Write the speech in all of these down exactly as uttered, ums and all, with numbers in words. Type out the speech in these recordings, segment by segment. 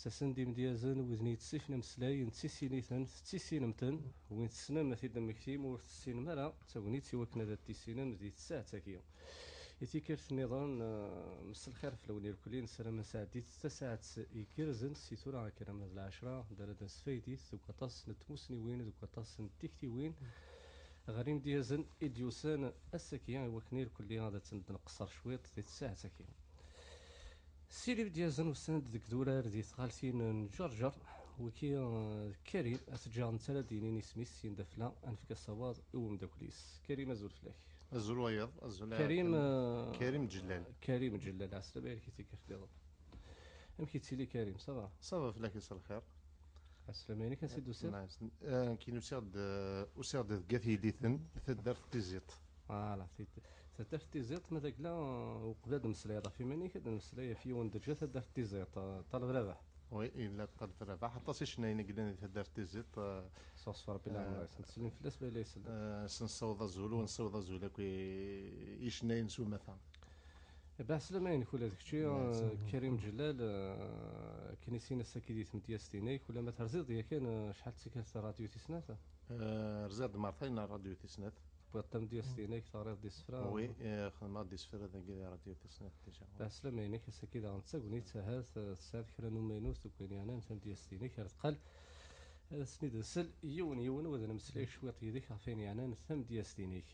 Ttasen-d imedyazen widen yettsifen ameslay, nettissin-iten, tettissinemt-ten, win tessnem ad t-id-temmektim, ur tessinem ara, d tagnit i wakken ad t-tissinem di tsaɛet-agi. I tikkelt nniḍen, eh, mselxir fell-awen irkelli, nessaram ad sɛeddit tasaɛet igerrzen si tura akken arma d lɛecra, d ara d-nesfaydit deg waṭas n tmusniwin, deg waṭas n tiktiwin, ɣer imedyazen i d-yusan ass-agi, i wakken irkelli ad ten-d-nqeṣṣer cwiṭ di tsaɛet-agi. Sili d-yazen usan-d deg durar di tɣaltin n Ǧerǧer, wiki, eh, d Karim, ad t-ǧǧeɣ netta ara d-yinin isem-is, syin d afella ad nefk asawaḍ i umeddakel-is. Karim, azul fell-ak. Azul wayeḍ, azul a Karim, Karim. Eh, Karim Ǧellal. Karim Ǧellal, ɛeslama-inek i tikkelt nniḍen. Amek yettili Karim, ça va? Ça va, fell-ak yesɛa lxir. Ɛeslama-inek, ansi d-tusiḍ? Nice. Eh, nekkini usiɣ-d, eh, usiɣ-d deg At Yeliten, taddart Tiziṭ. Voilà, ti-, taddart Tiziṭ, ma d agla, eh, uqbel ad nemmeslay ɣef iman-ik, ad nemmeslay ɣef yiwen d-ǧǧa taddart Tiziṭ, eh, Ṭaleb Rabaḥ. Oui, yella Ṭaleb Rabaḥ. Aṭas icennayen i yellan di taddart Tiziṭ, eh, s uṣfar Rebbi eh, leɛmer-is. Nettsellim fell-as, ma yella isell. Eh, s nessaweḍ azul, u nessaweḍ azul akk i, i icennayen s umata. Ibeɛ slama-inek ula d kečči, Ibeɛ slama. Karim Ǧellal, eh, akken i sin ass-agi di tmedyazt-inek, ulamma terziḍ yakan, eh, acḥal d tikkelt rradyu tis snat? Eh, rziɣ-d mertayen rradyu tis snat. Tewwiḍ tamedyazt-inek, teɣriḍ-d isefra? Oui, eh, xedmeɣ-d isefra dagi di rradyu tis snat déjà. Ibeɛ slama-inek, ass-agi daɣen d tagnit, ahat, eh, tesɛiḍ kra n umaynut deg wayen yeɛnan tamedyazt-inek, ar deqqal, ad asen-id-nsel yiwen yiwen, u ad nemmeslay cwiṭ yid-k ɣef wayen yeɛnan tamedyazt-inek.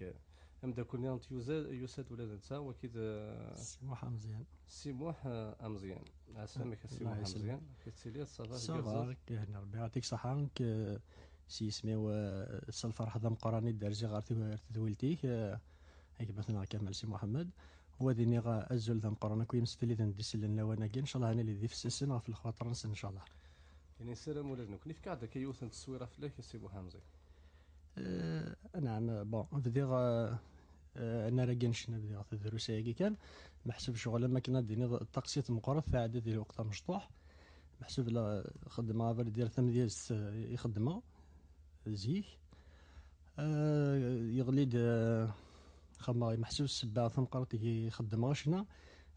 Ameddakel-nni n tyuza yusa-d ula d netta, waki d, eh, Si Muḥ Ameẓyan. Si Muḥ, eh, Ameẓyan. Ɛeslama-k a Si Muḥ Ameẓyan. Amek i tettiliḍ? Ça va, tgerrzeḍ? Ça va, nekk hna Rebbi, yeɛṭik ṣṣeḥḥa, nekk, eh, s yisem-iw, eh, s lferḥ d ameqqran i d-rziɣ ɣer tw-, ɣer tedwilt-ik, eh, a gma-tneɣ Kamal Si Muḥemmed. U ad iniɣ, eh, azul d ameqqran akk i yimsefliden d-isellen lawan-agi, ncallah ad nili d ifessasen ɣef lexwaṭer-nsen, ncallah. Ini nessaram ula d nekkni. Fek-aɣ-d akka yiwet n tteswira fell-ak, a Si Muḥ Ameẓyan. Eh, anɛam, bon, bdiɣ, eh, eh, anarag n ccna, bdiɣ tadrus-agi kan, meḥsub ccɣel am akken ad d-tiniḍ ṭṭaqsit meqqret, tɛedda di lweqt amecṭuḥ, meḥsub la xeddmeɣ, aver dir tamedyazt, eh, i xeddmeɣ zik. Eh, yeɣli-d, eh, xemmeɣ, meḥsub ssebba tameqqrant i xeddmeɣ ccna,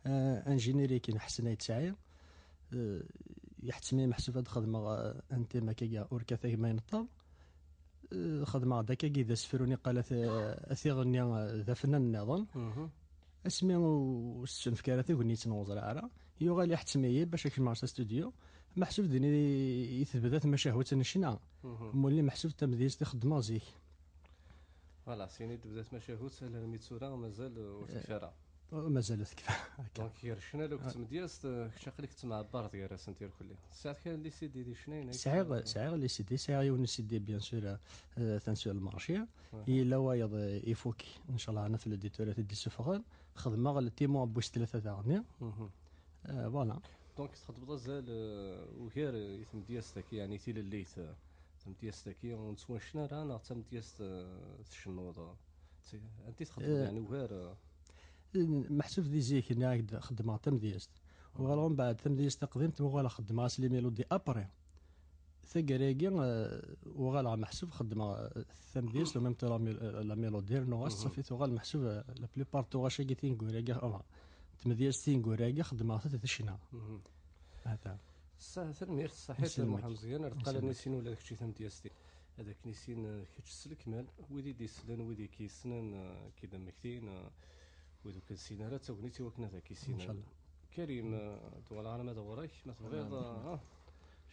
eh, anjinir yakan Ḥsen Ayt Sɛid, eh, yeḥttem-iyi meḥsub ad xedmeɣ, eh, un thème akkagi, ur kkat a gma ineṭṭeḍ. Eh, xedmeɣ-d akkagi d asefru niqal a t-, a t-iɣenni, eh, d afennan nniḍen. Mhm. Asmi ur s-ttunefk ara tagnit, ur ẓriɣ ara, yuɣal iḥettem-iyi bac ad kecmeɣ s astudyu. Meḥsub din i, i tebda tmacahut n ccna. Mhm. Mulli meḥsub d tamedyazt i xeddmeɣ zik. Voilà, syin i d-tebda tmacahut, alarmi d tura mazal ur tekfi ara. Eh, mazal ur tekfi. Akka. Donc, gar ccna akked tmedyazt, eh, kečč aql-ik tettmɛebbareḍ gar-asent irkelli. Tesɛiḍ kra n les C D d icennayen? Sɛiɣ, sɛiɣ les C D, sɛiɣ yiwen n C D, bien sûr, eh, atan sur le marché. Aha. Yella wayeḍ, eh, ifuk, ncallah, naf l'éditeur ad t-id-isuffɣen. Xedmeɣ le Timon n wis tlata daɣen. Mhm. Eh, voilà. Donc, txeddmeḍ azal, eh, ugar, eh, i tmedyazt-agi, yeɛni tilellit, eh, tamedyazt-agi ur nettwancen ara, neɣ d tamedyazt, eh, tcennuḍ, eh, t-, anti txeddmeḍ, eh, yeɛni ugar, eh? Meḥsub di zik, nniɣ-ak-d, xeddmeɣ tamedyazt. Uɣaleɣ mbeɛd tamedyazt taqdimt, uɣaleɣ xeddmeɣ-as les mélodies après. Taggara-agi, eh, uɣaleɣ meḥsub xeddmeɣ, eh, tamedyazt, en même temps la mél-, eh, la mélodie, rnuɣ-as, mhm, ṣafi tuɣal meḥsub, eh, la plupart n tuɣac-agi tineggura-agi, enfin, tmedyazt tineggura-agi xeddmeɣ-tent d ccna. Mhm. Hata. Sa-, tanemmirt, ṣaḥit, Muḥ Ameẓyan, ar deqqal ad nissin ula d kečč i tamedyazt-i. Ad ak-nissin, eh, kečč s lekmal, wid i d-isellen, wid i k-yessnen, eh, k-id-mmektin, eh, wid ur k-nessin ara, d tagnit i wakken ad ak-issinen. Ncallah. Karim, eh, d-uɣaleɣ arma d ɣur-k, ma tebɣiḍ, eh, ah,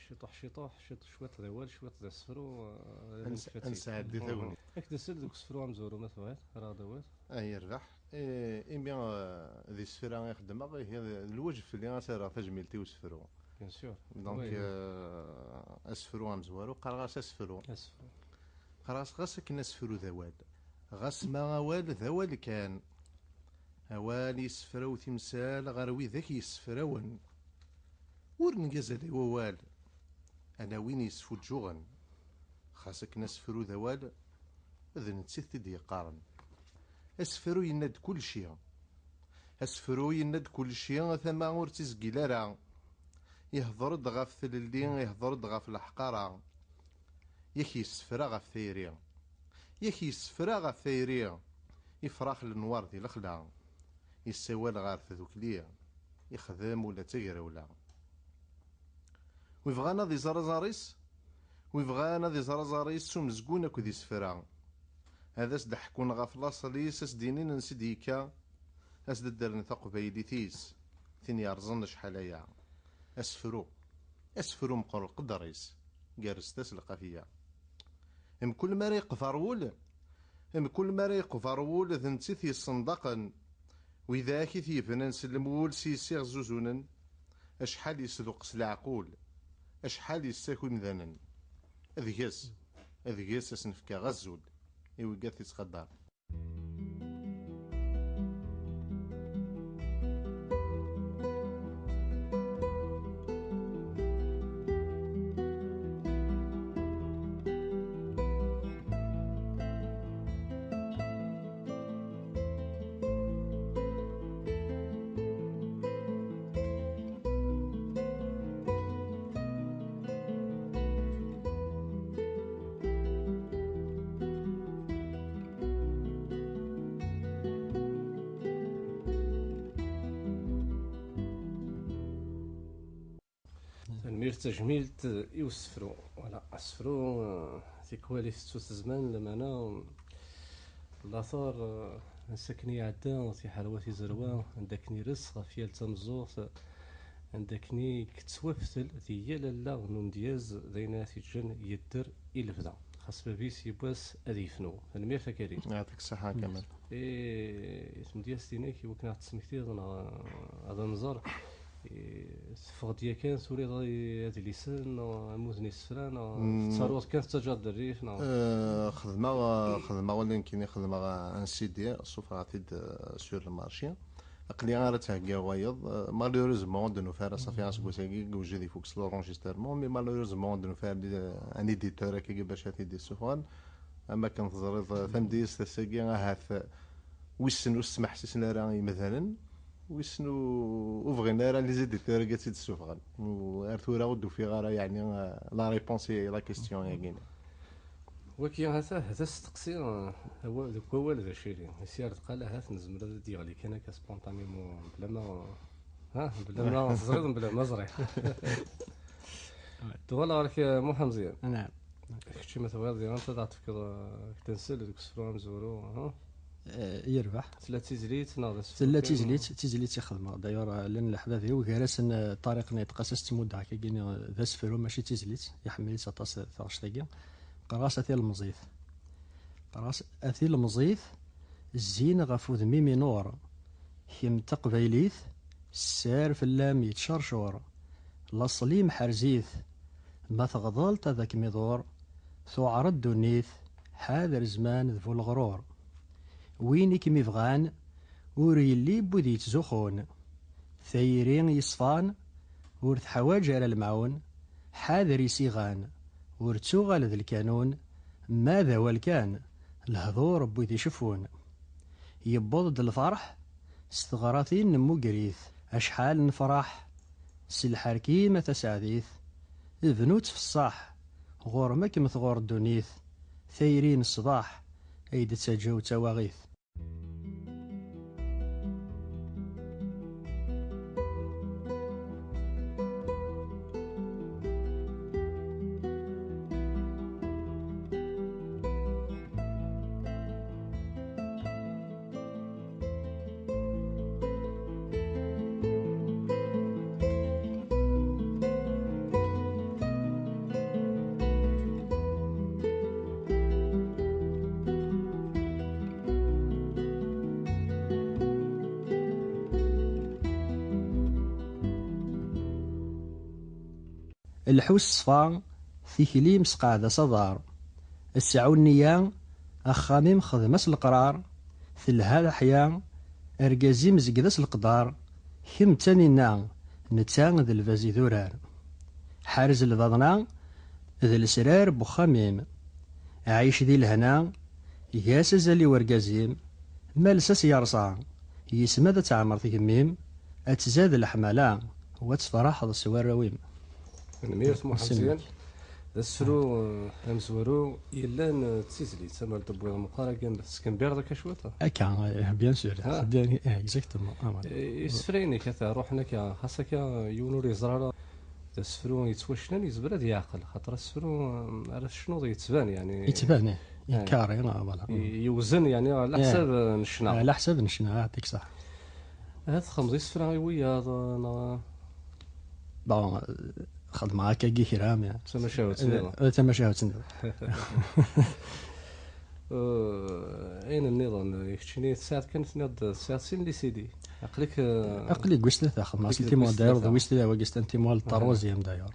ciṭuḥ, ciṭuḥ, ciṭ-, cwiṭ d awal, cwiṭ d asefru, eh, ad nesɛeddi tagnit. Ad k-d-nsel deg usefru amezwaru, ma tebɣiḍ, ara ɣ-d-tawiḍ. Ah, yerbeḥ. Eh, imi, eh, d isefra i xeddmeɣ, ihi d lwajeb fell-i ad s-rreɣ tajmilt i usefru. Bien sûr. Donc, oui, oui, eh, asefru amezwaru, qqareɣ-as asefru. Asefru. Qqareɣ-as ɣas akken asefru d awal. Ɣas ma awal d awal kan. Awal yessefraw timsal ɣer widak yessefrawen. Ur ngazal i wawal, ala win yesfuǧǧuɣen. Xas akken asefru d awal, d netta i t-id-yeqqaren. Asefru yenna-d kulci. Asefru yenna-d kulci, tama ur tt-izgil ara. Ihder-d ɣef tlelli, ihder-d ɣef leḥqara. Yak yessefra ɣef tayri. Yak yessefra ɣef tayri. Ifrax lenwar di lexla. Yessawal ɣer tdukli. Ixdem ula d tagrawla. Wi bɣan ad iẓer aẓar-is, wi bɣan ad iẓer aẓar-is s umezgun akked isefra, ad as-d-ḥkun ɣef laṣel-is, ad s-d-inin ansi d-yekka, ad s-d-ddren taqbaylit-is, tin yerẓen acḥal aya. Asefru, asefru meqqer lqedr-is, gerrset-as lqafiya. Mkul mi ara yeqber wul, mkul mi ara yeqber wul, d netta i t-yessenḍaqen. Widak i t-yebnan s lemwul, s yis-i ɣ-zzuzunen. Acḥal yesduqqes leɛqul, acḥal yessaki imdanen. Deg-s, deg-s ad s-nefk azul i wigad t-ittqadaren. Tanemmirt tajmilt i usefru. Voilà, asefru, eh, tikwal itettu s zzman, lameɛna later, eh, ansi akken iɛedda tiḥerwa tizerwa, anda akken ires ɣef yal tameẓẓuɣt, anda akken i yettwaftel di yal allaɣ n undyaz, d ayen ara t-yeǧǧen yedder i lebda. Xas bab-is yiwwas ad yefnu. Tanemmirt a Karim. Yɛṭik ṣṣeḥḥa a Kamal. I tmedyazt-inek, i wakken ad ɣ-d-tesmektiḍ neɣ ad nẓer, i, teffeɣ-d yakan, turiḍ i adlisen neɣ ammud n yisefra, neɣ tettaruḍ kan, tettaǧǧaḍ-d rrif, neɣ? Eh, xedmeɣ, eh, xedmeɣ ula nekkini, xedmeɣ, eh, un C D, ssufɣeɣ-t-id, eh, sur le marché. Aql-i ara ttheggiɣ wayeḍ. Eh, malheureusement, ur d-nufi ara, ṣafi aseggas-agi yewjed, ifuk s l'enregistrement, mais malheureusement ur d-nufi ara, eh, un éditeur akkagi bac ad t-id-issufɣen. Am akken teẓriḍ, eh, tamedyazt ass-agi ahat, eh, wissen ur s-smeḥsisen ara yimdanen, wissen ur, ur bɣin ara les éditeurs ad tt-id-ssufɣen. U ar tura ur d-ufiɣ ara, yeɛni, eh, la réponse i la question-agi. Wagi, ata, d asteqsi, eh, awa-, deg wawal d acu yili. Si ar deqqal, ahat nezmer ad d-yeɣli kan akka spontanément, bla ma, ha, bla ma teẓriḍ, bla ma ẓriɣ. Tuɣal ɣer-k, eh, Muḥ Meẓyan. Naɛam. Kečč ma tebɣiḍ diɣen ad aɣ-tefkeḍ, eh, tansel deg usefru amezwaru, ha? Eh, yerbeḥ. Tella d tizlit neɣ d asefru? Tella d kan? Tizlit, d tizlit i xedmeɣ. D'ailleurs, eh, llan leḥbab-iw, gar-asen, eh, Ṭariq Nayt, ɣas ad s-tt-muddeɣ akkagi-ni, eh, d asefru, mačči d tizlit, iḥemmel-itt aṭas, eh, taɣect-agi. Qqareɣ-as A tilemẓit. Qqareɣ-as: A tilemẓit, zzin ɣef udem-im inuṛ. Kemm d taqbaylit, sser fell-am yettcercur. Laṣel-im ḥerz-it, ma teɣḍelt ad kem-iḍur. Tuɛer ddunit, ḥader zzman d bu leɣrur. Win i kem-ibɣan, ur yelli n wid yettzuxxun. Tayri yeṣfan, ur teḥwaǧ ara lemɛun, ḥader isiɣan, ur ttuɣal d lkanun, ma d awal kan, lehdur n wid iceffun. Yewweḍ-d lferḥ s teɣratin nemmuger-it, acḥal nefṛeḥ s lḥerkim a taseɛdit, bnu-tt f ṣṣeḥ, ɣur-m ad kem-tɣur ddunit, tayri n ṣṣbeḥ ay d-ttaǧew d tawaɣit. Lḥu s ṣṣfa, tikli-m sqeɛd-as aḍar. Sɛu nniya, axxam-im xdem-as leqrar. Telha leḥya, argaz-im zegd-as leqdar. Kemm d taninna, netta d lbaz idurar. Ḥerz lbaḍna d lesrar n wexxam-im. Ɛic di lehna, eg-as azal i wergaz-im. Ma lsas yerṣa, yis-m ad teɛmer tgemmi-m, ad tzad leḥmala, u ad tefraḥeḍ s warraw-im. Tanemmirt, Muḥ Meẓyan. D asefru, eh, amezwaru yellan, eh, d tizlit, amer d-tewwiḍ meqqar akken teskembireḍ akka cwiṭ. Akka, eh, bien sûr. Ha? Bien, eh, exactement. Ah, ouais. Eh, isefra-inek ata ruḥen akka, xas akka yiwen ur yeẓra ara. Asefru yettwacnan yezmer ad yeɛqel, xaṭer asefru, mm, ara tecnuḍ yettban, yeɛni. Yettban, ih. Eh. Carré, ah, voilà. Y-, yewzen, yeɛni, ɛla ḥsab, eh, n ccna. Ɛla ḥsab n ccna, yeɛṭik ṣṣeḥḥa. Ahat txedmeḍ isefra i wiyaḍ, eh, neɣ? Bon, eh, xedmeɣ akka-agi kra, mais d tamacahut nniḍen. Eh, d tamacahut nniḍen. Eh, ayen nniḍen, keččini tesɛiḍ kan, tenniḍ-d tesɛiḍ sin les C D. Aql-ik, eh, aql-ik wis tlata, xedmeɣ aql-ik s timodern, wis tlata. Wis tlata, wagi s timodern, troisième d'ailleurs.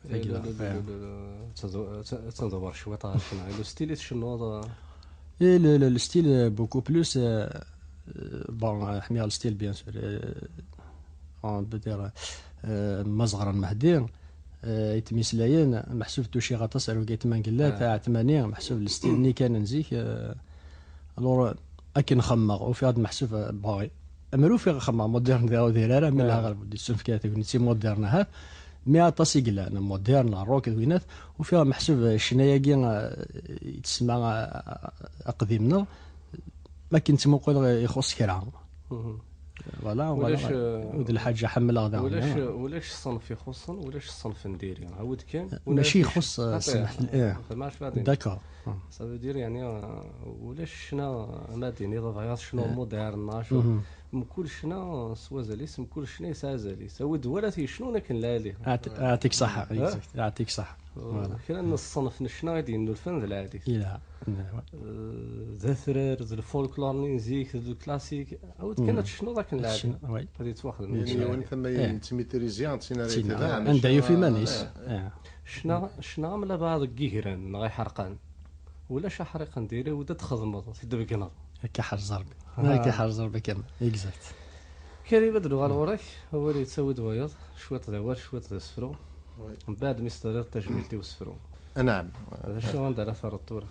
Eh, tagi, la, la, la, eh, la, la, la, ttadu-, tt-, ttadewwer cwiṭ ɣer ccna. Le style i tcennuḍ, eh? Eh, le, le, le style, eh, beaucoup plus, eh, eh, bon, eh, ḥmiɣ le style, bien sûr, eh, on peut dire, eh, Mazeɣran Mehdi, eh, yettmeslayen, meḥsub tuciɣ aṭas ar wagi tmangella, eh, taɛetmani, meḥsub le style-nni kan n zik, eh, alors, akken xemmeɣ, ufiɣ-d meḥsub, eh, bon, amer ufiɣ xemmeɣ moderne, d aɣ-, d ara, mi, eh, laɣ ɣer buddi sunef kra tagnit moderne, ha. Mi aṭas i yellan, moderne, rock, d winat, ufiɣ meḥsub, eh, ccna-agi, eh, yettsemma, eh, aqdim-nneɣ, akken ttmuquleɣ, eh, ixuṣ kra. Mhm. Voilà, voilà. Ulac, eh, u d lḥaǧa ḥemmleɣ daɣen, ulac, eh, ulac ṣṣenf ixuṣṣen, ulac ṣṣenf n diri. Awed kan, mačči ulac ixuṣṣ, eh, xaṭi, ṣṣenf, eh, eh. D'accord. Ça veut dire, yeɛni, eh, ulac ccna, ma d-tiniḍ, bɣiɣ ad cnuɣ, eh, moderne, neɣ acu. Mhm. Mkul ccna s wazal-is, mkul ccna yesɛa azal-is. Awed wala t-yecnun akken lɛali. Ɛt-, ɛtik ṣaḥa, eh? Exact, ɛtik ṣaḥa. Voilà. Kra n ṣṣenf n ccna i d-yennulfan d lɛali. Yelha. Eh, d atrar, d lfolklore-nni n zik, d lklasik. Awed kan ad tecnuḍ akken lɛali. Ad yettwaxdem. Yal yiwen tama yettmitrizi, d tin ara yetebɛen. Anda yufa iman-is. Eh. Ccna, ccna am labaɛḍ n yigran neɣ iḥerqan. Ulac aḥriq n diri, ur d ad txedmeḍ, ur t-id-tbeggneḍ. Akka ḥerz Rebbi. Ah. Akka ḥerz Rebbi kan. Exact. Karim, ad nuɣal ɣur-k, awal yettawi-d wayeḍ, cwiṭ d awal, cwiṭ d asefru. Oui. Mbeɛd mi s-terriḍ tajmilt i usefru. Anɛam. D acu anda ara terreḍ tura?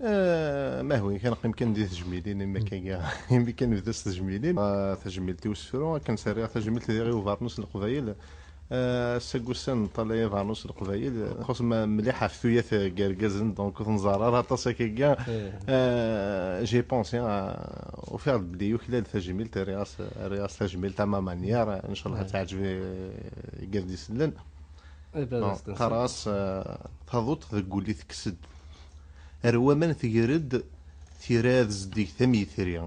Eh, ma hwi kan, qqim kan di tejmilin, imi akka, imi kan bda s tejmilin. Ah, tajmilt i usefru, akken s-rriɣ tajmilt diɣ i ubernus n Leqbayel. Eh, ass-agi ussan neṭṭalay abernus n Leqbayel, xus ma mliḥ ɣef tuyat n yergazen, donc ur ten-ẓerr ara aṭas akka. Eh. Eh, j'ai pensé, eh, ufiɣ-d belli yuklal tajmilt, rriɣ-as, rriɣ-as tajmilt à ma manière, ncallah ad teɛǧeb, eh, gar d isellen. Eh, bon, qqareɣ-as, eh, taḍuṭ deg wul i tekkes-d. Ar waman tger-d, tirad zeddiget am yitri.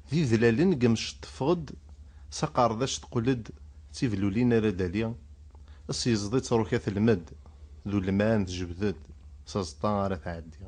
D idlalen deg mceṭṭfeɣ-d, s aqerdac teqqel-d, d tiblulin ara d-ali. S yiẓḍi ttruka telmed, d ulman tjebd-d, s aẓeṭṭa ara tɛeddi.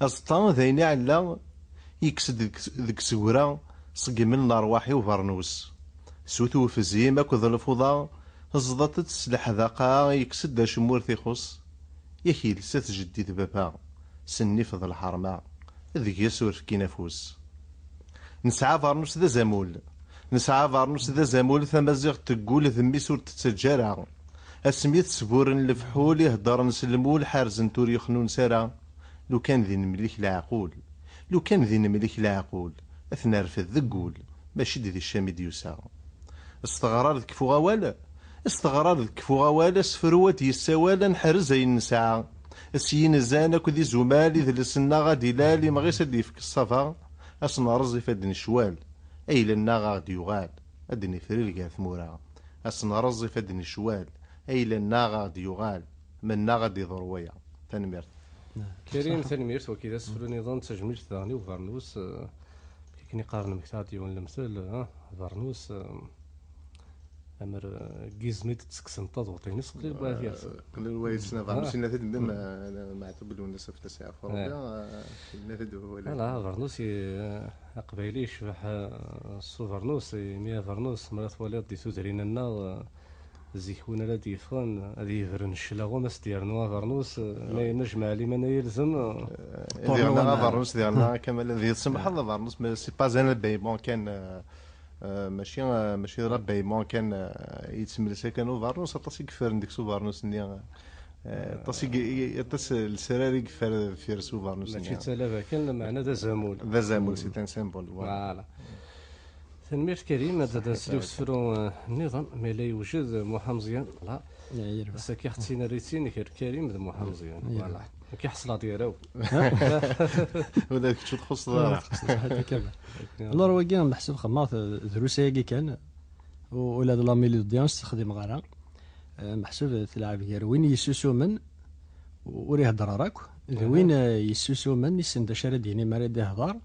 Aẓeṭṭa d ayen iɛella, yekkes-d deg, deg segwra, ṣeggmen lerwaḥ i ubernus. Sut ufzim akked lfuḍa, ẓḍet-t s leḥdaqa, yekkes-d acemma ur t-ixuṣṣ. Yak yelsa-t jeddi d baba, s nnif d lḥerma, deg-s ur fkin afus. Nesɛa abernus d azamul. Nesɛa abernus d azamul, tamaziɣt teggul, d mmi-s ur t-tettaǧǧa ara. Asmi tesburen lefḥul, iheddren s lmul, ḥerzen-t ur yexnunes ara. Lukan di nemlik leɛqul. Lukan di nemlik leɛqul, ad t-nerfed deg wul, mačči d di ccam i d-yusa. S teɣrar d kfu awal, s teɣrar d kfu awal, asefru ad d-yessawal, ad neḥrez ayen nesɛa. S yinzan akked izumal, idles-nneɣ ad d-ilal, imɣi-s ad d-yefk ṣṣaba, ad s-nreẓ ifadden ccwal, ayla-nneɣ a ɣ-d-yuɣal, ad d-nifril gar tmura. Ad s-nreẓ ifadden ccwal, ayla-nneɣ a ɣ-d-yuɣal, mennaɣ ad d-iḍru waya. Tanemmirt. Karim, tanemmirt. Waki d asefru niḍen, d tajmilt daɣen i ubernus, eh, akken i qqaren, mmektaɣ-d yiwen lemtel, eh, abernus, eh, amer, eh, n yizem i d-ttekksen taḍuṭ-ines, qlil wa ad yers. Eh, qlil wa yessen abernus, ah, yenna-t-id, ma, Meɛtub Lwennas, ad fell-as yeɛfu Rebbi, eh, yenna-t-id wawal. Voilà, abernus i, eh, aqbayli yecbeḥ, eh, s ubernus, imi abernus, mi ara twaliḍ di tudrin-nneɣ, eh, Zik win ara d-yeffɣen, ad yebren cclaɣem, ad s-d-yernu abernus, ma yenna jmaɛ liman ay ilzem, ad yerna abernus, ad yerna Kamal, ad yi-tsamḥeḍ, abernus, mais c'est pas un habillement kan, euh, euh, mačči, euh, mačči d l'habillement kan, euh, yettmels akken ubernus, aṭas i yeffren deg-s ubernus-nni, euh, aṭas i, i, aṭas n lesrar i yeffer deffir-s ubernus-nni. Mačči d talaba kan, lameɛna d azamul. D azamul, c'est un symbole, voilà. Voilà. Tanemmirt Karim, ad d-nsel i usefru, eh, nniḍen, ma yella yewjed, eh, Muḥ Ameẓyan. Voilà. Ass-agi ḥettin rritin gar Karim d Muḥ Ameẓyan. Voilà. Nekk ḥeṣleɣ-d gar-aw. Ula d kečč ur txuṣṣeḍ ara. Alors, wagi, meḥsub xemmeɣ drus ayagi kan, u-, ula d la mélodie ur s-texdimeɣ ara. Eh, meḥsub telɛeb gar win yessusumen, u-, ur ihedder ara akk, d win, eh, yessusumen, issen d acu ara d-yini mi ara d-ihder,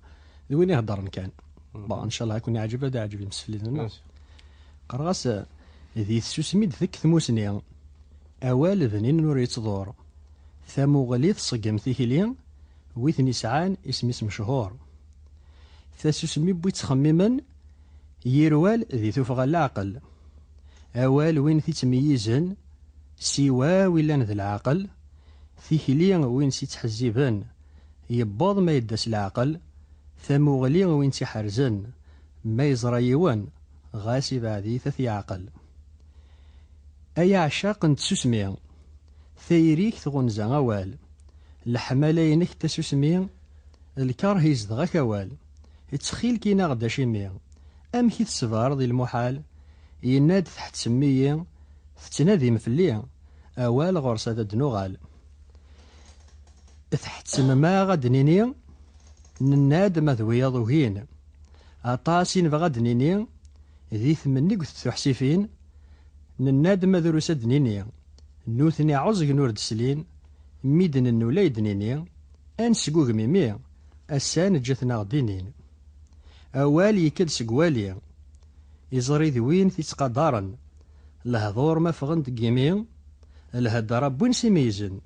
d win iheddren kan. Bon, ncallah ad ken-iɛǧeb, ad iɛǧeb imsefliden-nneɣ. Qqareɣ-as, eh, di tsusmi d-tekk tmusni, awal bnin ur yettḍur. Tamuɣli tṣeggem tikli, wi ten-isɛan isem-is mechur. Tasusmi n wi ttxemmimen, yir wal di tuffɣa n leɛqel. Awal win t-ittmeyyizen, siwa wi llan d leɛqel, tikli win s-ittḥezziben, yewweḍ ma yedda s leɛqel, tamuɣli win tt-iḥerzen, ma yeẓra yiwen, ɣas ibeɛd-it ad t-yeɛqel. Ay aɛcaq n tsusmi, tayri-k tɣunza awal, leḥmala-inek tasusmi, lkerh izdeɣ-ak awal, ttxil-k ini-aɣ-d acimi, amek i tessebreḍ i lmuḥal, yenna-d tḥettem-iyi, tettnadim fell-i, awal ɣur-s ad d-nuɣal. Tḥettem-aɣ ad d-nini, nenna-d ma d wiyaḍ ugin. Aṭas i nebɣa ad d-nini, di tmenni deg tuḥsifin, nenna-d ma drus ad d-nini. Nutni ɛuẓgen ur d-slin, mi d-nennul ay d-nini, ad nesgugem imi, ass-a neǧǧa-ten-aɣ-d-inin. Awal yekka-d seg wali, iẓri d win t-ittqadaren, lehdur ma ffɣen deg imi, lhedra wwin s imeyyzen.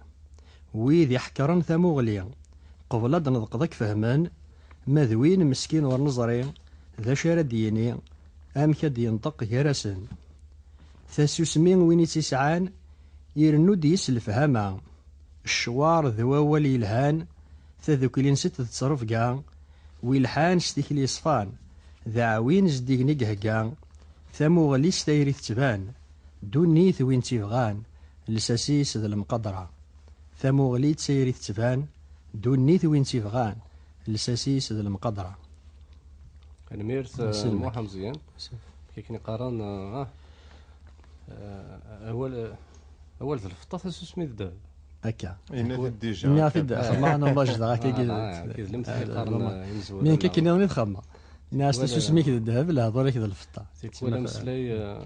Wid iḥekkren tamuɣli, qbel ad d-neḍqeḍ ad k-fehmen, ma d win meskin ur neẓri d acu ara d-yini, amek ad d-yenṭeq gar-asen. Tasusmi win i tt-isɛan, irennu-d yis lefhama. Ccwar d wawal yelhan, tadukli-nsent d ttrebga, wi lḥan s tikli yeṣfan, d aɛwin zeddigen i ihegga, tamuɣli s tayri tettban, ddunit win tt-ibɣan, lsas-is d lemqadra. Tamuɣli d tayri tettban, ddunit win tt-ibɣan, lsas-is d lemqadra. Tanemmirt, eh, Muḥ Ameẓyan. Akken i qqaren, eh, ah, eh, awal, eh, awal d lfeṭṭa, tasusmi d ddheb. Akka. Yenna-t-id déjà. Nniɣ-t-id, xemma, non, ma jdeɣ akka, ah, gid-, ah, gid-, lemtel i qqaren, eh, imezwura. Mi akka nniɣ-t-id xemma. Nniɣ-as tasusmi-k d ddheb, lehdur-ik d lfeṭṭa. Tikwal ameslay, eh,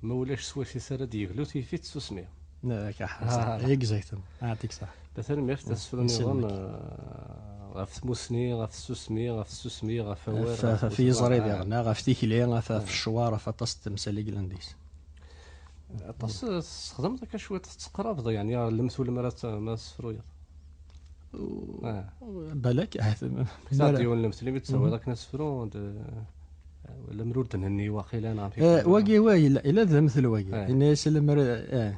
ma ulac s wacu ara d-yeglu, tif-it tsusmi. Exactement. Yeɛṭik ṣṣeḥ. Tanemmirt, asefru nniḍen, eh, ɣef tmusni, ɣef tsusmi, ɣef tsusmi, ɣef awal, ɣef yiẓri diɣen, ɣef tikli, ɣef, ɣef ccwar, ɣef aṭas n temsal i yellan deg-s. Aṭas, eh, tessexdameḍ akka cwiṭ, tetteqrabeḍ, yeɛni, ɣer lemtul mi ara t-, mi ara tessefruyeḍ. Balak, ahat. Tesɛiḍ yiwen lemtel mi d-tawiḍ akken asefru, d-, lemmer ur d-nenni waqila, neɣ amek i, eh, wagi, wa, yella, yella d lemtel wagi. Eh. Yenna-yas lemmer, eh.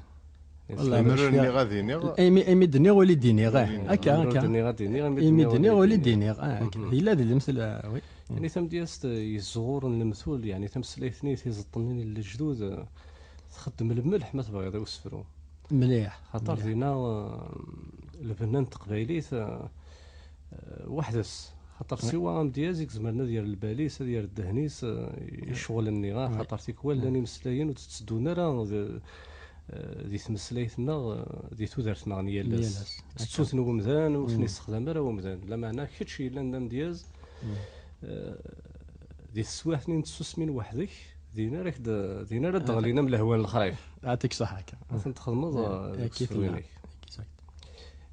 Lemmer ur nniɣ ad iniɣ. Imi, imi d-nniɣ uli d-iniɣ, eh. Akka, akka. Imi d-nniɣ ad iniɣ, imi d-nniɣ uli d-iniɣ, eh, akka. Yella d lemtel, eh, oui. Yeɛni tamedyazt, eh, yezɣuren lemtul, yeɛni tameslayt-nni tiẓeṭ-nni n lejdud, eh, txeddem lmelḥ ma tebɣiḍ i usefru. Mliḥ. Xaṭer dinna, eh, lbenna n teqbaylit, eh, eh, weḥd-s. Xaṭer siwa amedyaz i izemren ad yerr lbal-is, ad yerr ddehn-is, eh, i ccɣel-nni, ah, xaṭer tikwal llan imeslayen ur d-tteddun ara d, eh, di tmeslayt-nneɣ, eh, di tudert-nneɣ n yal ass. Yal ass. Tettuten wemdan, ur ten-yessexdam ara wemdan. Lameɛna kečč yellan d amedyaz, eh, di teswiɛt-nni n tsusmi n weḥd-k, din ara k-d-, din ara d-ɣlin am lehwa n lexrif. Ɛṭik ṣṣeḥ akka. Ad ten-txedmeḍ, eh, deg usefru-inek. Exact.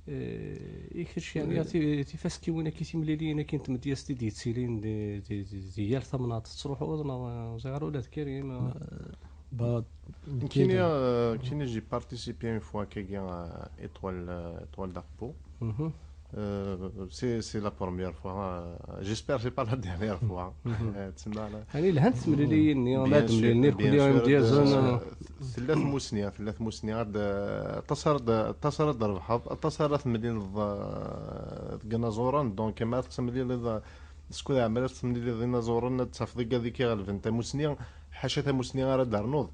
Eh, i kečč, yeɛni, ti-, tifaskiwin-agi, timliliyin-agi n tmedyazt i d-yettilin di, di, di, di yal tamnaḍt, tettruḥuḍ neɣ, eh, ẓriɣ ara ula d Karim, eh? Nekkini, eh, nekkini, j'ai participé une fois akkagi, eh, étoile, eh, étoile d'Arpo. Mhm. Euh, c'est c'est la première fois. Euh, j'espère c'est pas la dernière fois. Euh, tsemma la- Ani lhant temliliyin-nni, Bien la d-mlilin sûr, irkelli bien sûr, imedyazen. euh, tella tmusni, tella tmusni ad aṭas ara d-, aṭas ara d-trebḥeḍ, aṭas ara temlileḍ, euh, deg inaẓuren. Donc ma tettemlileḍ, euh, skud ɛemmer ad temlileḍ inaẓuren, ad tafeḍ igad i k-iɣelben tamusni, ḥaca tamusni ara d-ternuḍ.